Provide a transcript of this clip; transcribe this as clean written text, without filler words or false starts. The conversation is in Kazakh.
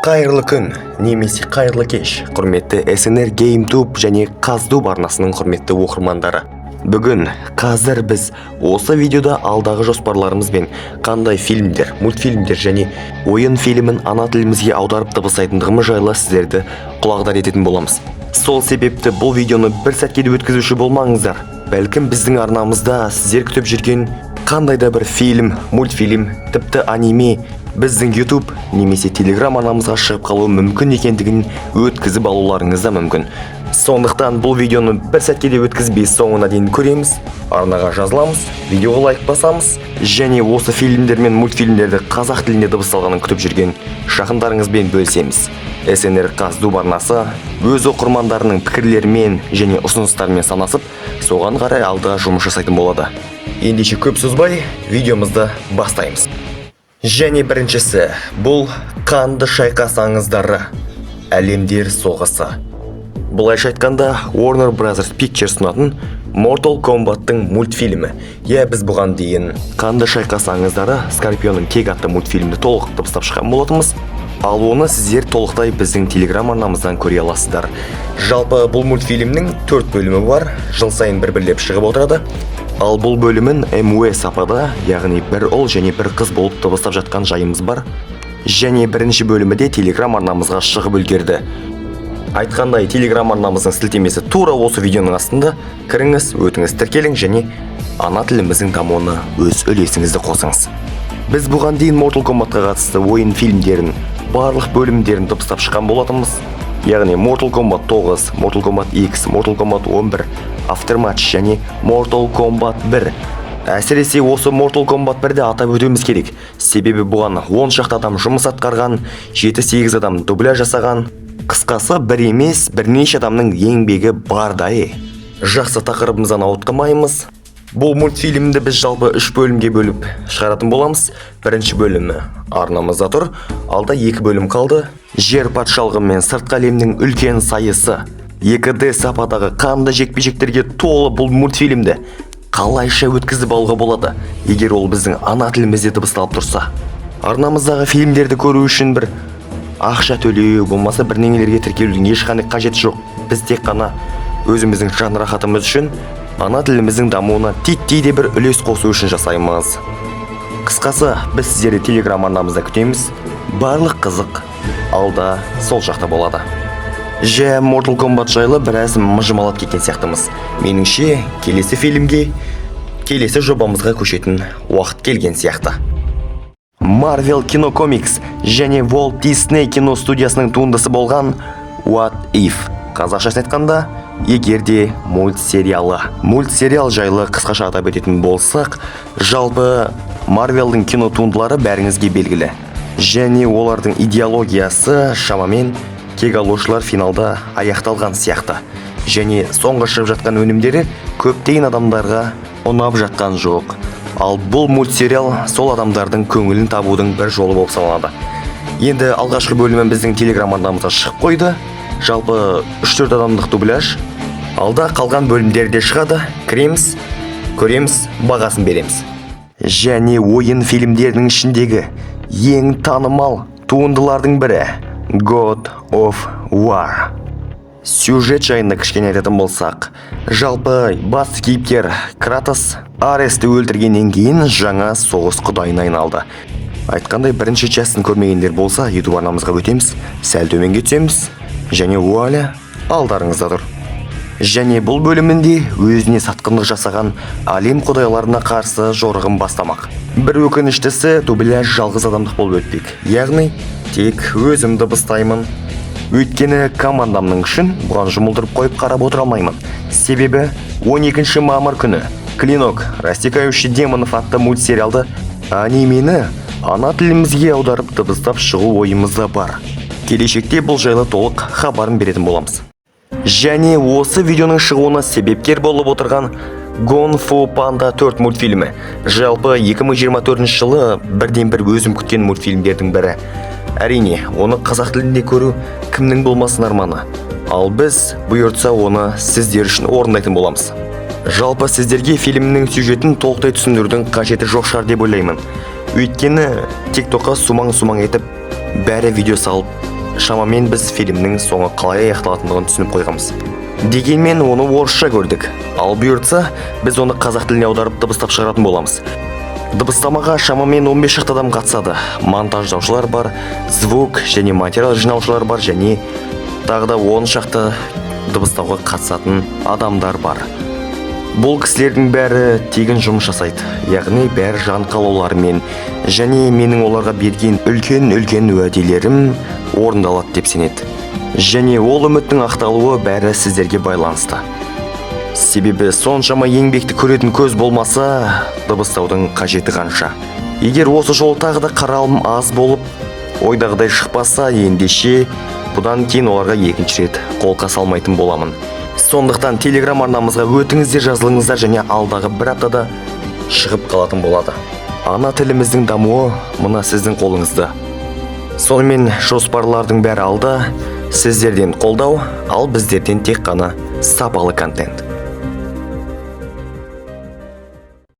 Қайырлы күн немесе қайырлы кеш, құрметті СНР GameTube және Қаздуб арнасының құрметті оқырмандары. Бүгін, қазір біз осы видеода алдағы жоспарларымызбен қандай фильмдер, мультфильмдер және ойын фильмін ана тілімізге аударып дыбыстайтындығымыз жайлы сіздерді құлағдар ететін боламыз. Сол себепті бұл видеоны бір сәтке де өткізуші болмаңыздар. Бәлкім, біздің арнамызда сіздер күтіп жүрген қандай да бір фильм, мультфильм, тіпті аниме біздің YouTube немесе Telegram арнамызға шығып қалуы мүмкін екендігін өткізіп алуларыңыз да мүмкін. Сондықтан бұл видеоны бір сәтке де өткізбей, соңына дейін көреміз, арнаға жазыламыз, видеоға лайк басамыз және осы фильмдер мен мультфильмдерді қазақ тілінде дыбысталғанын күтіп жүрген жақындарыңызбен бөлісеміз. СНР Қаздуб арнасы өз оқырмандарының пікірлерімен және ұсыныстарымен санасып, соған қарай алда жұмыс жасайтын болады. Ендеше, көп созбай, видеомызды бастаймыз. Және біріншісі бұл «Қанды шайқас аңыздары: Әлемдер соғысы». Былайша айтқанда, Warner Brothers Pictures ұсынатын Mortal Kombat'тың мультфильмі. Иә, біз бұған дейін «Қанды шайқас аңыздары: Скорпионның кегі» атты мультфильмді толық дыбыстап шыққан болатынбыз. Ал оны сіздер толықтай біздің Телеграм арнамыздан көре аласыздар. Жалпы, бұл мультфильмнің төрт бөлімі бар, жыл сайын бір-бірлеп шығып отырады. Ал бұл бөлімін МВ сапада, яғни бір ұл және бір қыз болып дыбыстап жатқан жайымыз бар. Және бірінші бөлімі де Телеграм арнамызға шығып үлгерді. Айтқандай, Телеграм арнамыздың сілтемесі тура осы видеоның астында. Кіріңіз, өтіңіз, тіркелің және ана тіліміздің дамуына өз үлесіңізді қосыңыз. Біз бұған дейін Mortal Kombatқа қатысты ойын фильмдерін барлық бөлімдерін дыбыстап шыққан болатынбыз. Яғни Mortal Kombat 9, Mortal Kombat X, Mortal Kombat 11, Aftermatch және Mortal Kombat 1. Әсіресе осы Mortal Kombat 1-ді атап өтуіміз керек. Себебі бұған 10 шақты адам жұмыс атқарған, 7-8 адам дубляж жасаған. Қысқасы, бір емес, бірнеше адамның еңбегі бар да е. Жақсы, тақырыбымыздан ауытқымаймыз. Бұл мультфильмді біз жалпы үш бөлімге бөліп шығаратын боламыз. Бірінші бөлімі арнамызда тұр, алда екі бөлім қалды. Жер патшалығы мен сыртқы әлемнің үлкен сайысы. 2D сападағы қанды жекпе-жектерге толы бұл мультфильмді қалайша өткізіп алуға болады, егер ол біздің ана тілімізде дыбысталып тұрса? Арнамыздағы фильмдерді көру үшін бір ақша төлеу, болмаса бірдеңелерге тіркелудің ешқандай қажеті жоқ. Біз тек қана өзіміздің жан рахатымыз үшін, ана тіліміздің дамуына титтей де бір үлес қосу үшін жасаймыз. Қысқасы, біз сіздерді Телеграм арнамызда күтеміз. Барлық қызық алда сол жақта болады. Жә, Mortal Kombat жайлы біраз мыжымалап кеткен сияқтымыз. Меніңше, келесі фильмге, келесі жобамызға көшетін уақыт келген сияқты. Marvel Кино Комикс және Walt Disney кино студиясының туындысы болған What If, қазақшасын айтқанда, «Егер де» мультсериалы. Мультсериал жайлы қысқаша атап өтетін болсақ, жалпы Марвелдің кино туындылары бәріңізге белгілі. Және олардың идеологиясы шамамен кек алушылар финалда аяқталған сияқты. Және соңғы шығып жатқан өнімдері көптеген адамдарға ұнап жатқан жоқ. Ал бұл мультсериал сол адамдардың көңілін табудың бір жолы болып саналады. Енді алғашқы бөлімі біздің Телеграм арнамызға шығып қойды. Жалпы 3-4 адамдық дубляж. Алда қалған бөлімдері де шығады. Кіреміз, көреміз, бағасын береміз. Және ойын фильмдерінің ішіндегі ең танымал туындылардың бірі God of War. Сюжет жайында кішкене айтатын болсақ, жалпы басты кейіпкер Кратос Аресті өлтіргеннен кейін жаңа соғыс құдайына айналды. Айтқандай, бірінші частын көрмегендер болса, YouTube арнамызға өтеміз, сәл төменге түсеміз және вуаля, алдарыңызда тұр. Және бұл бөлімінде өзіне сатқындық жасаған Олимп құдайларына қарсы жорығын бастамақ. Бір өкініштісі, дубляж жалғыз адамдық болып өтпек. Яғни тек өзім дыбыстаймын. Өйткені командамның күшін бұған жұмылдырып қойып, қарап отыра алмаймын. Себебі 12 мамыр күні «Клинок, рассекающий демонов» атты мультсериалды, анимені ана тілімізге аударып дыбыстап шығу ойымызда бар. Келешекте бұл жайлы толық хабарын беретін боламыз. Және осы видеоның шығуына себепкер болып отырған Кунг Фу Панда 4 мультфильмі. Жалпы 2024 жылы бірден бір өзім күткен мультфильмдердің бірі. Әрине, оны қазақ тілінде көру кімнің болмасын арманы. Ал біз бұйыртса, оны сіздер үшін орындайтын боламыз. Жалпы, сіздерге фильмнің сюжетін толықтай түсіндірудің қажеті жоқ шығар деп ойлаймын. Өйткені тиктокқа сумаң-сумаң етіп бәрі видео салып Шамамен біз фильмнің соңы қалай аяқталатындығын түсініп қойғанбыз. Дегенмен оны орысша көрдік. Ал бұйыртса, біз оны қазақ тіліне аударып, дыбыстап шығаратын боламыз. Дыбыстамаға шамамен 15 шақты адам қатысады. Монтаждаушылар бар, звук және материал жинаушылар бар және тағы да 10 шақты дыбыстауға қатысатын адамдар бар. Бұл кісілердің бәрі тегін жұмыс жасайды, яғни бәрі жан қалауларымен және менің оларға берген үлкен-үлкен уәделерім орындалады деп сенеді. Және ол үміттің ақталуы бәрі сіздерге байланысты. Себебі соншама еңбекті көретін көз болмаса, дыбыстаудың қажеті қанша? Егер осы жолы тағы да қаралым аз болып, ойдағыдай шықпаса, ендеше бұдан кейін оларға екінші рет қолқа салмайтын боламын. Сондықтан Телеграм арнамызға өтіңіздер, жазылыңыздар және алдағы бір аптада шығып қалатын болады. Ана тіліміздің дамуы мына сіздің қолыңызда. Сонымен, жоспарлардың бәрі алда, сіздерден қолдау, ал біздерден тек қана сапалы контент.